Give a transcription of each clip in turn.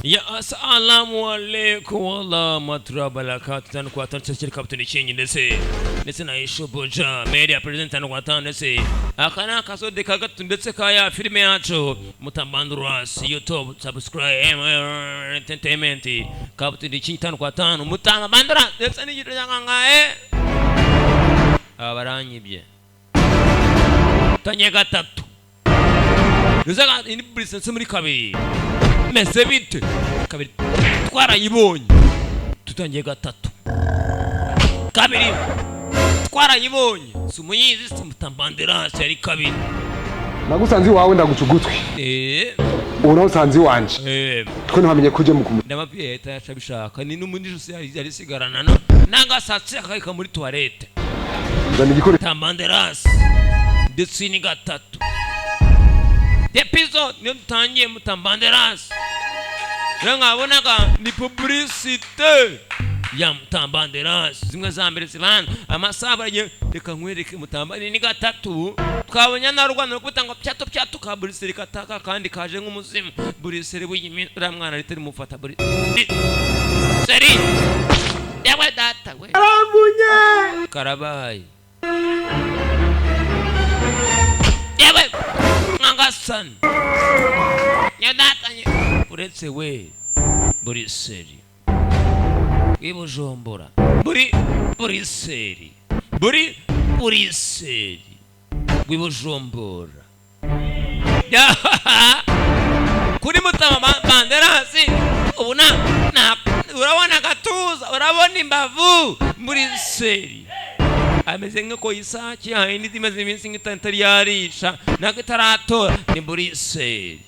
Ya assalamu alaikum warahmatullahi wabarakatuh. Tano kwa tano cyakiri Captain Kingi ndetse na Ishoboja Media President tano kwa tano. Ndetse aka ni akasode ka gatatu ndetse ka ya filime yacu Mutambanduras YouTube subscribe entertainment. Captain Kingi tano kwa tano Mutambandura ndetse n'igito cyakangaye aba baranyibye tanye gatatu Nuzaga ini burisense muri kabiri mese bite? Kabiri twarayibonye, tutangiye gatatu. Kabiri twarayibonye, si umuyizi si Mutambanderasi yari kabiri. Nagusanze iwawe ndaguca ugutwi. Ubu nawe usanze iwanje. Twe ntiwamenye ko uje mu kumu. Ndamabwiye leta yacu abishaka ni n'umundi ijosi yari isigarana no n'agasatsi akayika muri toilette. Nzana igikoresho. Mutambanderasi ndetse ni gatatu episode niyo dutangiye Mutambanderasi. Rero mwabonaga ni publicité ya Mutambanderasi zimwe za mbere zibanza amasaha baragiye. Reka nkwereke Mutambani ni gatatu. Twabonye na Rwanda rukubita ngo pyato pyato ka buriseri kataka kandi kaje nk'umuzimu buriseri w'iyimi. Uriya mwana ritari mufata buri seri yawe data we karabaye yewe mwangasani nyadatanye uretse we buriseri w'ibujumbura buri buriseri buri buriseri w'ibujumbura kuri Mutama Banderasi. Ubu na urabona agatuza, urabona imbavu. Buriseri ameze nk'uko isake yayindi imaze iminsi nk'itanu itari yarisha ntabwo itaratora ni buriseri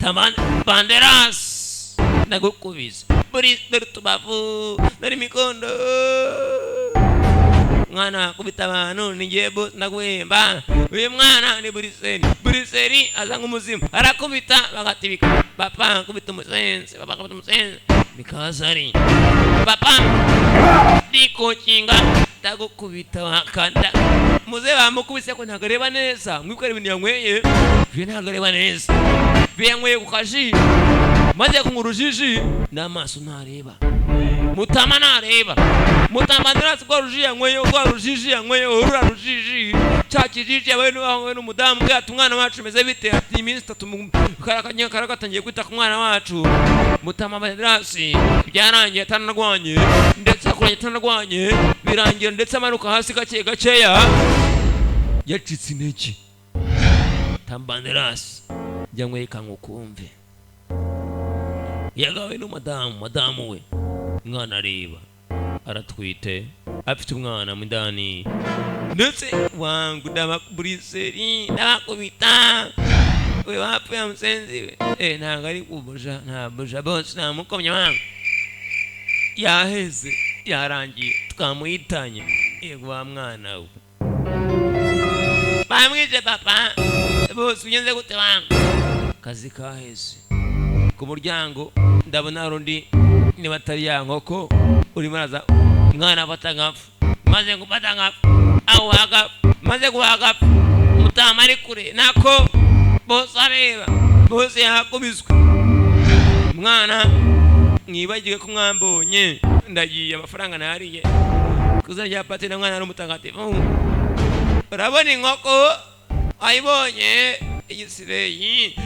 Taman Banderas ndagukubise buri dore utubavu dore imikondo. Mwana kubita abantu ni ngiye ndaguhemba. Uyu mwana ni buriseri. Buriseri aza nk'umuzimu arakubita bagatibika. Papa kubita umusenzi, papa kubita umusenzi mikazari papa ndikokinga ndagukubita wakanda. Muze bamukubise ko ntabwo areba neza. Mwibwira ibintu yanyweye byo ntabwo areba neza. Byo yanyweye ku kaji maze kunywa urujiji n'amaso ntareba. Mutama ntareba. Mutama ntarasi rwa ruji yanyweye, rwa rujiji yanyweye, rura rujiji cya kijiji yabaye n'uwawe n'umudamu bwe ati umwana wacu meze bite? Ati iminsi itatu karakatangiye kwita ku mwana wacu. Mutama Banderasi byarangiye atanarwanye ndetse akuranye atanarwanye birangira ndetse amanuka hasi gake gakeya yacitse intege. Tambanderasi jya nkwereka ngo ukumve yagawe n'umudamu madamu we umwana areba aratwite afite umwana mu ndani ndetse wangu ndababuriseri ndabakubita we wapfuye musenzi we. Ntabwo ari kubuja nta buja bose namukomye wangu yaheze yarangiye twamuhitanye. Yego wa mwana we bamwije papa bose ugenze gute wangu kazi kaheze ku muryango ndabona hari undi niba atari ya nkoko urimo araza. Umwana afata nkapfa maze gufata nkapfa awuhaga maze guhaga Mutama ari kure nako bose areba bose yakubiswe. Mwana mwibagiwe ko mwambonye ndagiye amafaranga nariye kuzajya pati na mwana ari umutagatifu. Urabona inkoko ayibonye igisireyi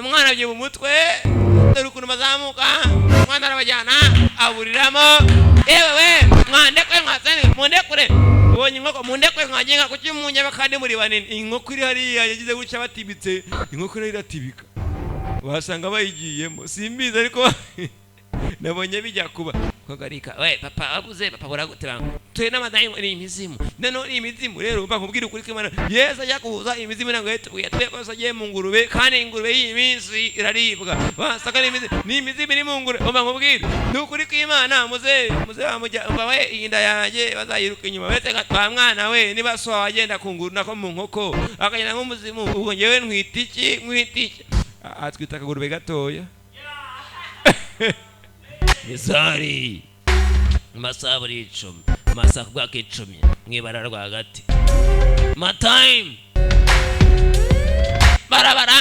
umwana agiye mu mutwe dore ukuntu bazamuka umwana arabajyana aburiramo yewe we mwandekwe mwasane mundekure ubonye inkoko mundekwe mwagenga kuki munyaba kandi muri banini. Inkoko iri hariya yagize gutya batibitse inkoko nayo iratibika wasanga bayigiyemo simbizi ariko nabonye bijya kuba kagarika we papa waguze papa buragute banga tuye n'amadayimu ni imizimu none ni imizimu rero mba nkubwira ukuri kw'Imana Yesu ajya kuza imizimu ntabwo yatubwiye twe ko agiye mu ngurube kandi ingurube y'iyi minsi iraribwa wasanga ni imizimu ni imizimu iri mu ngurube mba nkubwire ni ukuri kw'Imana muze muze bamujya umva we iyi nda yanjye bazayiruka inyuma bete nka mwana we niba so wagenda ku nguru nako mu nkoko akagenda nk'umuzimu ubwo njyewe ntwita iki ntwita iki atwita akagurube gatoya. Mizari amasaha abiri icumi amasaha kubwaka icumi mu ibara rwagati matime barabara.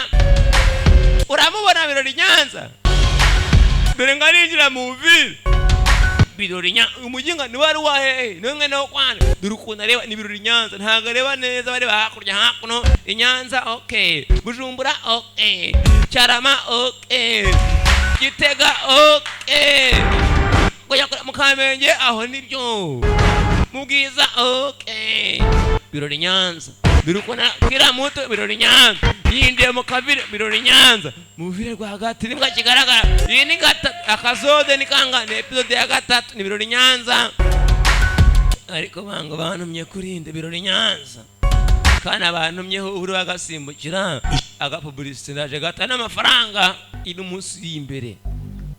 Uramubona Birori Nyanza, dore ngo arinjira mu ville. Birori Nyanza, umujinga ni wari wahehe, niwe mwene wo kwana. Dore ukuntu areba, ni Birori Nyanza, ntabwo areba neza, bareba hakurya hakuno i Nyanza. Okay, Bujumbura, okay, Cyarama, okay, Gitega, okay, kujya mu Kamenge aho nibyo, mu Bwiza, okay. Birori Nyanza, dore ukuntu kira muto. Birori Nyanza yinjiye mu kabiri. Birori Nyanza mu ville rwagati nibwo kigaragara. Iyi ni gatatu akazode, ni kanga, ni episode ya gatatu, ni Birori Nyanza. Ariko bango bantumye kurinde Birori Nyanza, kandi abantumyeho uri bagasimbukira agapublicité. Ndaje gata n'amafaranga iri umunsi uri imbere,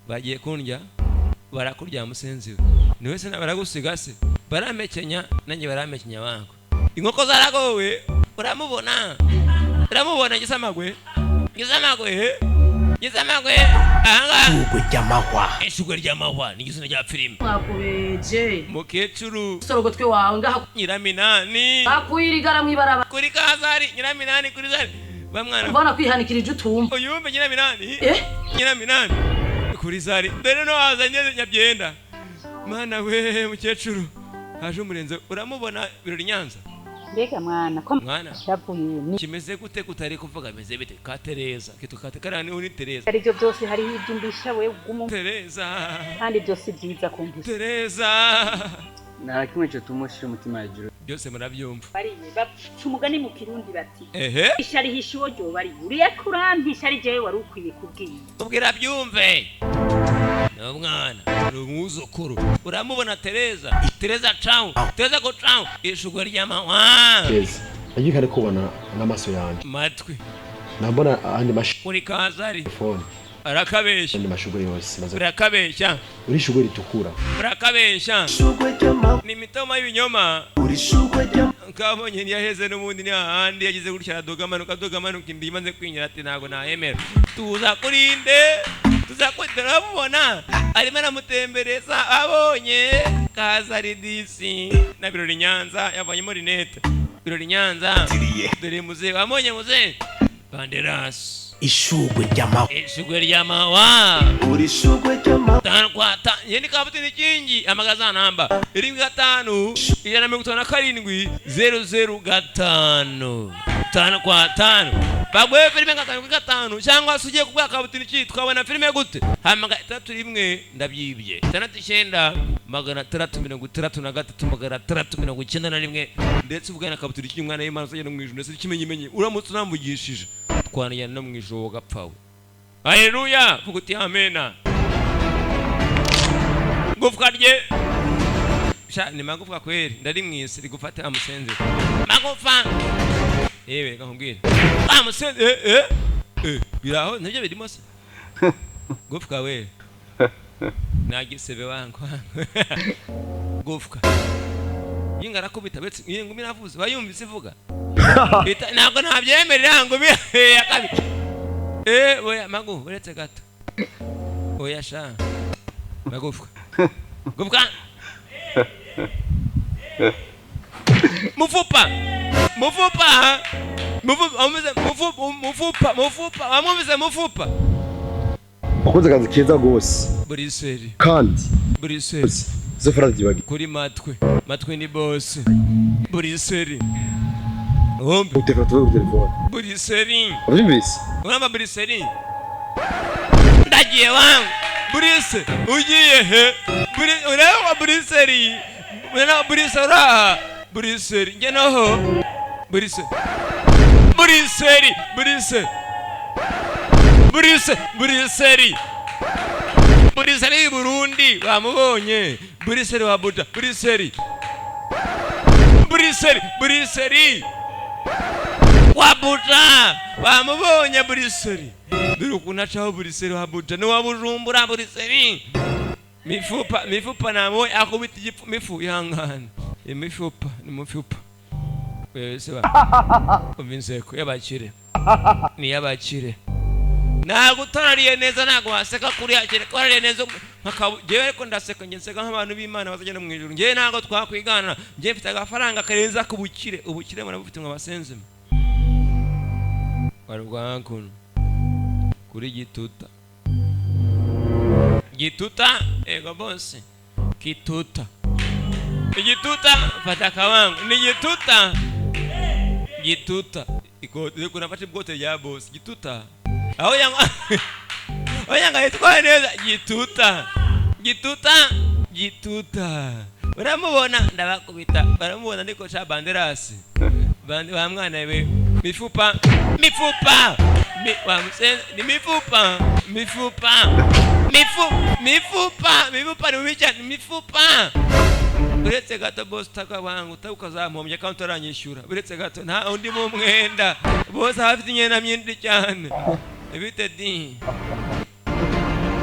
bagiye kundya, barakurya musenzi we, niwe se baragusiga se, baramekenya nanjye baramekenya. Wangu, inkoko zaragowe. Uramubona, uramubona Gisamagwe, Gisamagwe, Gisamagwe ahangaha. Ishugwe ry'amahwa. Ishugwe ry'amahwa ni izina rya filime. Mwakubeje. Mukecuru. Sorogotwe wawe ngaha. Nyiraminani. Akwirigara mw'ibaraba. Kuri kazari Nyiraminani, kuri zari bamwana. Mbona kwihanikirije utumva. Uyumve Nyiraminani. Eh? Nyiraminani kuri zari, dore no wazanye nyabyenda. Mana we, mukecuru haje umurenze. Uramubona Birori Nyanza. Mbega mwana ko Mwana. shavuye ni Kimeze gute kutari kuvuga? Bimeze bite ka Tereza kitu ka kariya ni uri Tereza? Ari byo byose, hariho ibyo umbisha we ugumu. Tereza. Kandi byose byiza kumvise. Tereza. Nta kimwe cyotuma ushyira umutima hejuru. Byose murabyumva. Bariye baca umugani mu Kirundi bati ehe ishari hisha uwo ryoba ari uriya kurampisha ari jewe wari ukwiye kubwira. Ubwira byumve, ni umwana, ni umwuzukuru. Uramubona Tereza, Tereza cawu, Tereza ko cawu, ishugwe ry'amahwa. Keza nagiye kare kubona n'amaso yanjye. Matwi. Nambona andi Uri kazari. mashifoni. Arakabeshya. Andi mashugwe yose maze Urakabeshya. Uri ishugwe ritukura. Urakabeshya, ni imitoma y'ibinyoma. Kabonye ntiyaheze n'ubundi, ni hahandi yagize gutya, aradoga, amanuka, adoga, amanuka, indi imaze kwinyira ati ntabwo nayemera. Tuza kurinde, tuza kuri. Turamubona arimo aramutembereza, abonye kazari disi na Birori Nyanza yavanyemo rinete. Birori Nyanza, dore muze, wamubonye muze Banderasi. Ishugwe ry'amahwa. Ishugwe ry'amahwa. Uri ishugwe ry'amahwa. Tano kwa ta ye ni kabutini kingi amagaza namba 15 157 00 5 5 kwa 5. Baguhe filime gatanu kuri gatanu, cyangwa se ugiye kubwa kabutini ki, twabona filime gute? Hamaga 61 ndabyibye 69 663 691, ndetse uvugana na kabutini ki, umwana w'Imana uzagenda mu ijuru, ndetse ikimenyimenyi uramutse unamvugishije twanajyana no mu ijuru wagapfawe. Haleluya, vuga uti amena. Gufwa rye sha ni magufwa kweli, ndari mwisi rigufate amusenze magufa. Yewe, reka nkubwire amusenze, eh eh eh, biraho nibyo birimo se. Gufwa we nagisebe wangu gufwa yinga arakubita betse iyi ngumi navuze bayumvise ivuga. Ntabwo ntabyemerera ngumi ya kabiri. Eh, oya magu, uretse gato, oya sha magufwa, gufwa, mufupa, mufupa, mufupa, wamwumvise mufupa, mufupa, mufupa, wamwumvise mufupa. Wakoze akazi keza rwose. Buriseri. Kandi Buriseri. zo faravyibagiye. Kuri matwi, matwi ni boss. Buriseri hombe. Utelefone, tuve ku telefone. Buriseri. Wavyumvise? Uramba buriseri, ndagiye wangu. Burise, ugiye he? Ureba buriseri, ureba burise, uraha buriseri, njye naho burise, buriseri, burise, burise, buriseri, buriseri y'i Burundi bamubonye, buriseri wa Buja, buriseri, buriseri, buriseri wa Buja bamubonye, buriseri. Dore ukuntu acaho buriseri wa Buja n'uwa Bujumbura. Buriseri mifupa, mifupa namubonye akubita igipfu mifu, ihangane imifupa ni mufupa wewe se ba umva inseko y'abakire, ni iy'abakire. Ntabwo utarariye neza ntabwo waseka kuriya, kereka warariye neza nkakabu. Njyewe ariko ndaseka, njye nseka nk'abantu b'Imana bazagenda mu ijuru. Njyewe ntabwo twakwigana, njyewe mfite agafaranga karenza ku bukire. Ubukire murabufite mwa basenzeme warwakuno. Kuri gituta, gituta, ego bose, kituta, igituta, fata akabango, ni gituta, gituta, ikote kunafashe ibwote rya bosi, gituta, aho yanga, aho yanga yitwaye neza, gituta, gituta, gituta, uramubona, ndabakubita, baramubona, ndiko cha banderasi bandi wa mwana we, mifupa, mifupa, mi, wa ni mifupa, mifupa, mifupa, mifupa ni mibi cyane, mifupa. Uretse gato bose, utakabanga utazamuhombya kandi utaranyishyura, uretse gato, nta undi mu mwenda bose afite imyenda myinshi cyane. Bite di,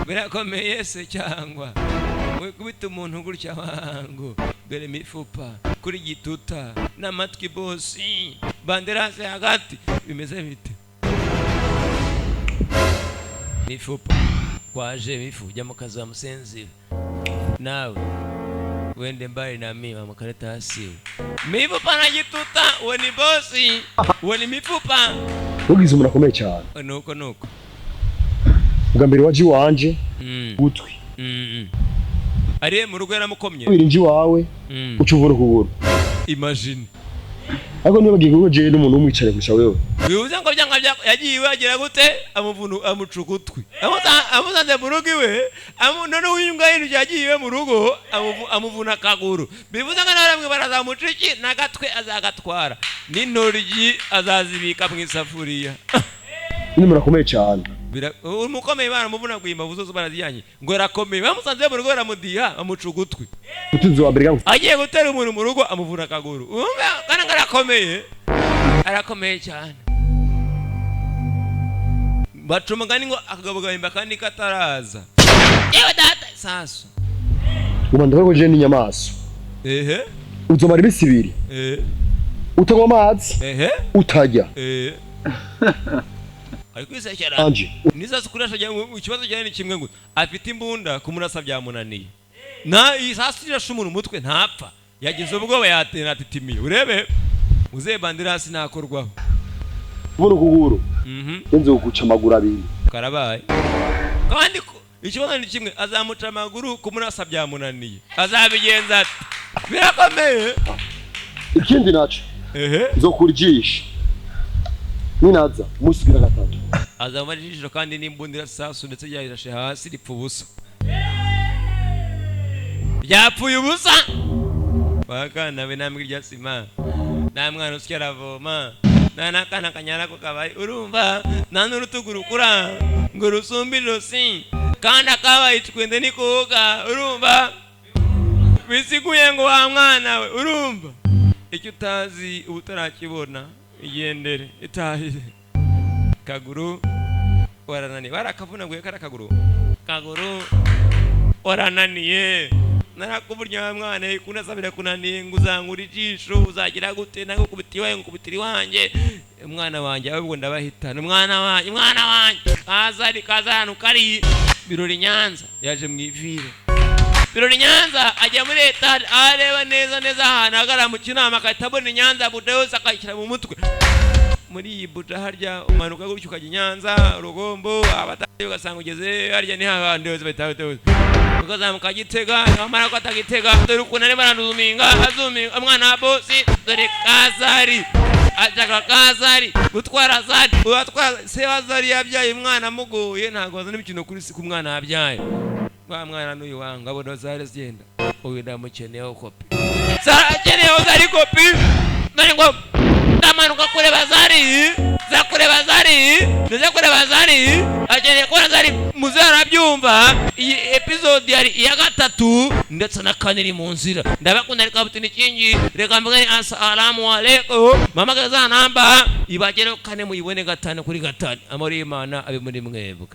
birakomeye se cyangwa wikubita umuntu gutya wangu? Dore mifupa kuri gituta n'amatwi, bosi, banderase hagati, bimeze bite? Mifupa kwaje, mifu, jya mu kazi wa musenzi, nawe wende mbali na mimi wa makaratasi. Mifupa na gituta, uwo ni bosi, uwo ni mifupa. Ugize umuntu akomeye cyane. Nuko nuko. Ubwa mbere waje iwanje gutwi. Ariye mu rugo yaramukomye. Kabiri nje iwawe uca uvura ukuguru. Imagine. Ariko niba bagiye kuko jewe n'umuntu umwicare kurusha wewe. Bivuze ngo byanga yagiye iwe agira gute, amuvunu, amuca ugutwi, amusanze mu rugo iwe, none uyu yinjiye yagiye iwe mu rugo amuvuna akaguru. Bivuze ngo nawe aramwe barazamuca iki n'agatwe, azagatwara n'intoryi azazibika mu isafuriya. Ni umuntu akomeye cyane. Umukomeye baramuvunaguye imbavu zose barazijyanye, ngo arakomeye, bamusanze mu rugo baramudiha, amuca ugutwi. Utunzi wa mbere. Agiye gutera umuntu mu rugo amuvuna akaguru. Umva kandi ngo arakomeye, arakomeye cyane. Baca umugani ngo akagabo gahimba kandi kataraza. Yewe data, sasu. Ubu ndavuga ko jewe n'inyamaswa. Uzomara iminsi 2 utanywa amazi, utarya. Ari kwisekera. Anje. Nisasu kurasha, ikibazo cyane ni kimwe gusa, afite imbunda, kumurasa byamunaniye, na isasu irasha umuntu umutwe ntapfa, yagize ubwoba, yatera atitimiye. Urebe muzehe bandirasi ntakorwaho. Uvuna ukuguru, nzi kuguca amaguru abiri. Karabaye. Kandi ikibazo ni kimwe, azamuca amaguru, kumurasa byamunaniye, azabigenza ati birakomeye. Ikindi naco, nzokura ijisho ninaza umunsi ugira gatatu. Azamara ijisho kandi n'imbunda irasasu, ndetse ryayirashe hasi ripfa ubusa, ryapfuye ubusa. Bakana be namwe irya sima, nta mwana usya aravoma, nta n'akana kanyara ku kabari, urumva, nta n'urutugu rukura ngo rusumbe ijosi, kandi akabaye icwende nikoga, urumva, bisiguye ngo wa mwana we, urumva icyo utazi uba utarakibona. Igendere, itahire. Kaguru warananiye, barakavunaguye kariya kaguru, kaguru warananiye, narakuburya wa mwana we, kunasabira kunaniye ngo uzangura ijisho, uzagira gute, nagukubita iwawe, ngukubitira iwanjye, umwana wanjye, ahubwo ndabahitana, umwana wanjye, umwana wanjye kazari kaza ahantu kari birori Nyanza, yaje mu ivire birori Nyanza, ajya muri etaje, areba neza neza ahantu ahagarara mu kinama, agahita abona Nyanza buja yose, akayishyira mu mutwe. Muri iyi buja harya umanuka gutyo ukajya i Nyanza Rugombo, abatari ugasanga ugeze harya, ni hahandi hose bahita hose, ukazamuka Gitega, wamara gufata Gitega, dore ukuntu arimo arazuminga, azuminga umwana wa bosi. Dore kazari ashaka kazari gutwara zari, uratwara se wa zari yabyaye umwana amugoye, ntabwo bazana imikino kuri si ku mwana yabyaye. Wa mwana n'uyu wanga abona zari zigenda, uyu ndamukeneyeho kopi, zarakeneyeho zari kopi. None ngo ndamanuka kureba zari, za kureba zari, ndetse kureba zari, akeneye kubona zari. Muze arabyumva. Iyi episode yari iya gatatu, ndetse na kane iri mu nzira. Ndabakunda, reka butini kingi, reka mvuge assalamu alaikum. Mama za namba ibagereho kane, muyibone gatanu kuri gatanu. Amahoro y'Imana abe muri mwebwe.